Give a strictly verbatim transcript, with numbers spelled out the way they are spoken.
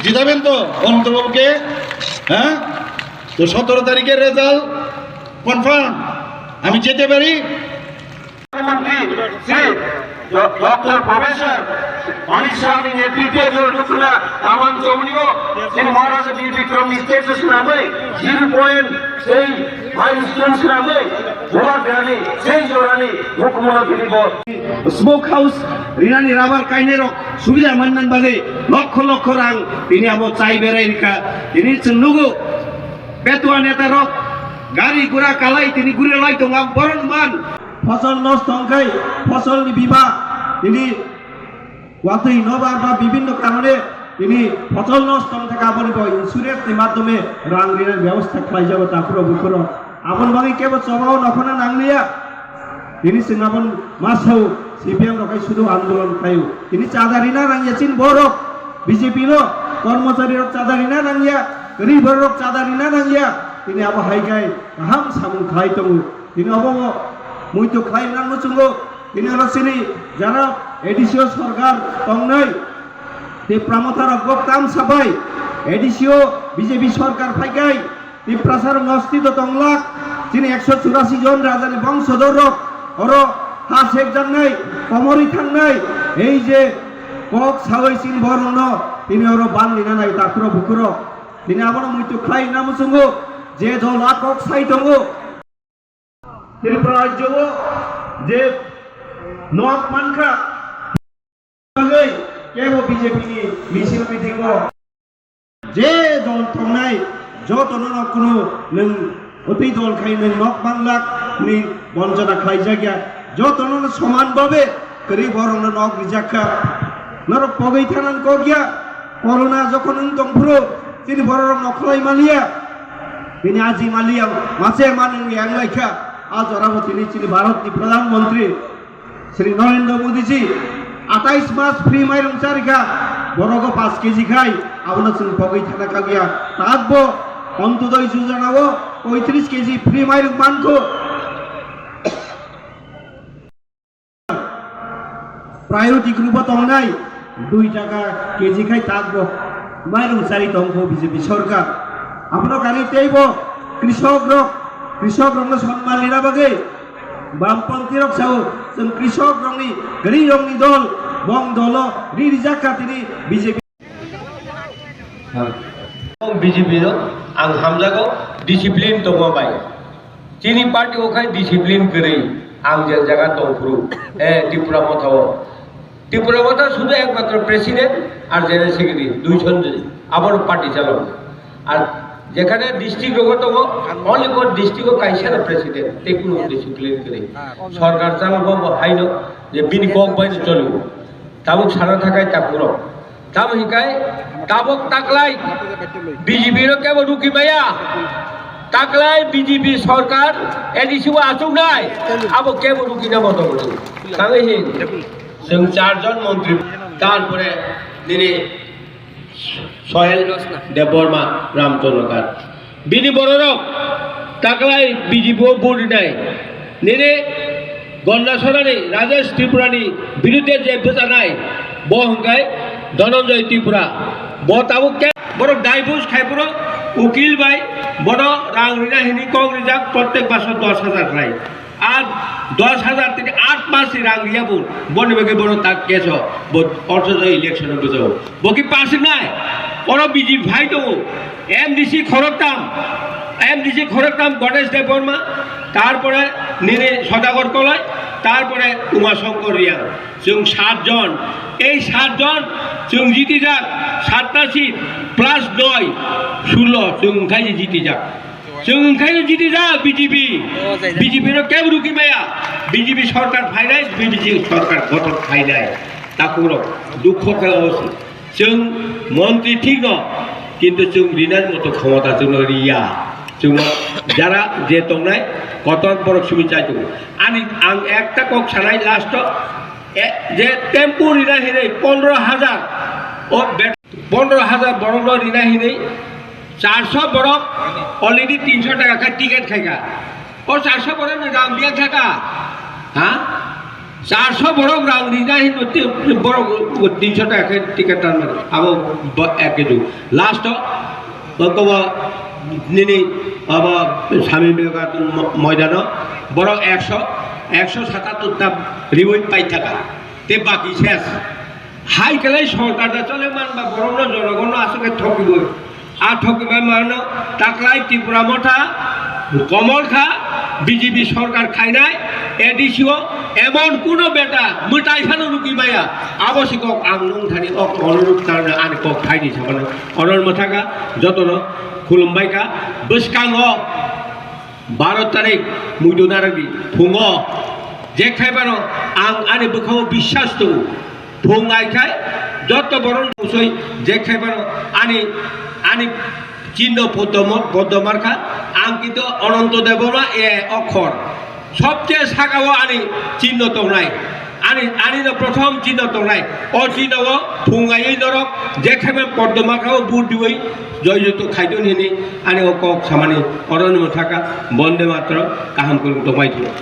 জিতাবেন তো অনন্তবাবুকে? হ্যাঁ, তো সতেরো তারিখের রেজাল্ট কনফার্ম, আমি যেতে পারি। প্রধানমন্ত্রী শ্রী ড-, ডক্টর প্রফেসর অমিত শাহনি নেতৃত্বে জোরটুকুরা তামান চৌনিও শ্রী মহারাজা বীর বিক্রম স্টেজে শুনাবে জিরো পয়েন্ট সেই মাইলস্টোন শুনাবে ভুয়া গ্রামে সেই জোরানি মুখ্যমন্ত্রী দিব। Smoke house rinani rabar kainai rok subida manna bagwi lokho lokho rang tini abo chai berai rikha. Tini chwng nugo betua neta rok gari gura kalai tini guri lai tongo, ang boron man. Phosol nosto wngkhai phosol ni biba tini watwi nobar ba bibinno karone tini phosol nosto wngkha, aboni bo insurance ni madhyome rang rinani byabostha khlaijago takhurok bukhurok. Aboni bagwi kebo chobao nokhorna nangliya. Tini chwng aboni masao C P M rok hai sudu andolon khlaio. Tini chada rina nangya chini borok B J P no, kormochari rok chada rina nangya, kwrwi borok rok chada rina nangya. Tini abo hai khai kaham samung khlai tongo. Tini obo muitu khlai nang muchungo. Tini oro chini jara A D C o sorkar tongnai, Tipra Motha rok bo tam sabai, A D C o B J P sorkar phaikai, Tiprasa rok no stito tonglak, chini ekso churasi jon raja ni bongsodor rok oro ha sekjaknai, komorwi thangnai, ei je kok sawi chini borok no tini oro ban lina nai takhurok bukhurok. Tini abono muitu khlai na muchungo, je dol a kok sai tongo. Tripura rajyo o je nok mankha, bagwi kebo B J P ni misil meeting o je dol tongnai jotono no kunu nwng utwi dol khai nwng nok manglak ni bonchona khlaijak ya, jotono no soman babe kwrwi borok no nok rijak kha. Norok pogwi thanani kok ya, corona jokhon wng tong phuru chini borok rok nok khlai maliya. Bini aji maliya mase manung yang lai kha. A jora bo tini chini Bharat ni Pradhan Mantri Shri Narendra Modi ji atais mas free mairung chari kha. Borogo paanch K G khai abono chwng pogwi thana kagya. Tat bo Antodoi Yojana o poitris K G free mairung mankho. Priority group o tongnai dui taka K G khai tak bo mairung chari tongkho B J P sorkar. Abono kari teibo krisok rok, krisok rokno sonman rina bagwi bamponti rok sao chwng krisok rokni, gari rokni dol, bong dolo ri rijak kha tini B J P. B J P no ang hamjago, discipline tongma bai. Chini party o khai discipline kwrwi, ang je jaga tong phuru, eh, Tipra Motha o. Tipra Motha sudu ekmatro president ar general secretary, dui jon jodi, aboro party chalok. Ar jekhane district rogo tongo, only for district o kaisa no president, tei kuno discipline kwrwi. Sorkar chalok bo haino je bini kok bai no cholibo. Tabuk sana thakai takhurok. Tamo hikai tabuk taklai B J P no kebo ruki maya. Taklai B J P sorkar A D C o achuknai. Abo kebo ruki na moto moto. Tamo hin. Chwng charjon montri. Tarpore nini Sohel Debbarma, Ramchandra Kar. Bini bororok taklai B J P o vote rinai. Nini Gondasarani Rajesh Tripurani birudde je bwchanai, bo hwnkhe Dhananjay Tripura. Bo tabuk khe borok divorce khai phuru ukil bai bono rang rina hini kok rijak, prottek maso dos hajar khlai. Ar dos hajar tini aat mas ni rang riya bo, boni bagwi bono tak case o, bo ortho election o bwchao. Bo ki pass wngnai? Oro B J P phai tongo. M D C khoroktam, M D C khoroktam Ganesh Debbarma, tarpore nini Sodagar Koloi, tarpore Uma Shankar Reang. Chwng sat jon. Ei sat jon chwng jitijak, satta seat plus noi, sullo chwng khai jitijak. Chwng khai jitijak B J P. B J P no kebo ruki maya. B J P sorkar phainai, B J P sorkar gothon khainai. Takhurok dukho khe osi. Chwng montri thik no, kintu chwng rinani moto khomota chwngno riya. Chwngno jara je tongnai, kotor borok simi chai tongo. Ani ang ekta kok sanai last o, e, je tempo rina hinwi pondro hajar, o bet-, pondro hajar borokno rina hinwi charso borok already tinso taka khe ticket khaika. O charso borokni rang biyang thaka, ha? Charso borok rang rijak hinwi ti-, borok tinsho taka khe ticket tanmani. Abo bo-, ekhe ju. Last o, bo-, bo-, nini abo Swami Vivekananda mo-, moidano borok ekso, ekso satattor ta riwi paithaka. Te baki ses. Hai khlai sorkar da chole manba borokno jonogonno aswk khe thokibo. A thokibai mano taklai Tipra Motha komol kha B J P sorkar khainai A D C o emon kuno beta mwtai phano rwgwi maya. Abo se kok ang nwng thani o onurodh karne ani kok phaidi sabano onon mwthaka jotono khulumbai kha bwskango. Baro tarik muidu narwgdi phungo je khaibano ang ani bwkhango biswas tongo. Phung ai khai joto borok musoi je khaibano ani, ani chinno poddo mo-, poddo markha. Ang kintu Ananto Debbarma e okhor sobche sakao ani chinno tongnai. Ani, ani no prothom chinno tongnai. O chinno o phung aiwi norok je khaiba poddo markha o vote diwi joy joto khaidon hini ani o kok samani onon mwthaka. Bonde Mataram, kaham kwrwng tongbai thung.